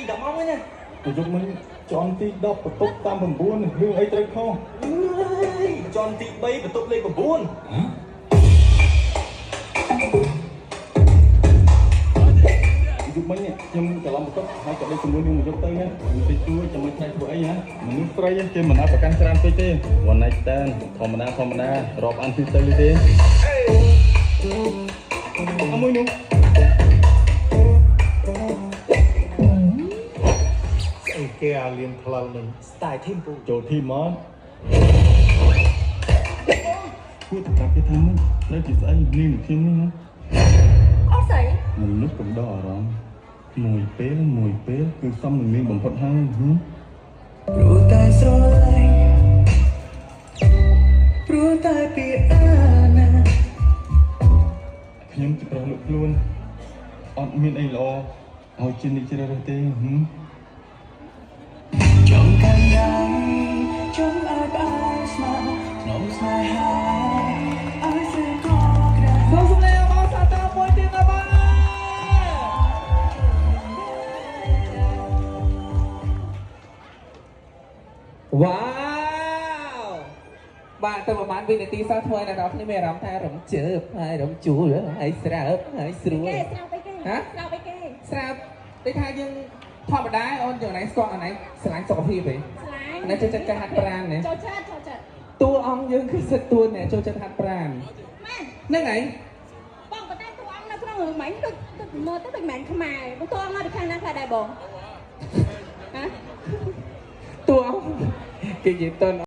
ពី10ម៉ោងហ្នឹងណា ទៅយកមិញជាន់ទី10បន្ទប់តាម9រឿងអីត្រូវខុស អើយជាន់ទី3បន្ទប់លេខ9 ហ៎យប់មិញនេះខ្ញុំច្រឡំបន្ទប់ហើយក៏ដេកជាមួយនឹងមកយកទៅណាមិនតិចតួចចាំមិនថ្លៃធ្វើអីហ៎មនុស្សស្រីគេមិនអាចប្រកាន់ច្រើនពេកទេ one night stand ធម្មតាធម្មតារាប់អានពីទៅទេអមួយនោះ ស្អីគេអាលៀនផ្លូវនឹង style tempo ចូលធីមមកគួរតែប្រាប់គេថាមិនត្រូវជាស្អីនាងនឹងខ្ញុំនេះណា អត់ស្អី មនុស្សកំដរអារម្មណ៍មួយពេលមួយពេលគឺសមនឹងនាងបំផុតហើយហឹម ព្រោះតែស្រឡាញ់ព្រោះតែពីអាណា ខ្ញុំជាប្រុសលក់ខ្លួនអត់មានអីល្អឲ្យជានេះជ្រើសរើសទេហឹម ចង់កាន់ដៃចង់ឲ្យផ្អែមស្មាក្នុងស្នេហាឲ្យស្រីក៏ក្រា សូមសម្លេងអបអរសាទរមួយទៀតណាបាទវ៉ាវបាទទៅប្រហែលវិនាទីសោះធ្វើឲ្យអ្នកនរគ្នាមានអារម្មណ៍ថារំជើបហើយរំជួលហើយស្រើបហើយស្រួល គេស្រាប់អីគេ ហ៎ ស្រាប់អីគេ ស្រាប់ដូចថាយើងធម្មតាអូនយ៉ាងណាស្គាល់អាណៃស្រឡាញ់សុខភាពទេ ស្លាញ់ អានេះចូលចិត្តការហាត់ប្រាណណា ចូលចិត្តចូលចិត្ត តួអង្គយើងគឺសិតតួអ្នកចូលចិត្តហាត់ប្រាណ ម៉ែ ហ្នឹងហើយ បងប៉ុន្តែតួអង្គនៅក្នុងរឿងមិញដូចដូចមើលទៅដូចមិនមែនខ្មែរបងតួអង្គមកពីខាងណាខ្លះដែរបងហ៎ តួអង្គគេនិយាយតន់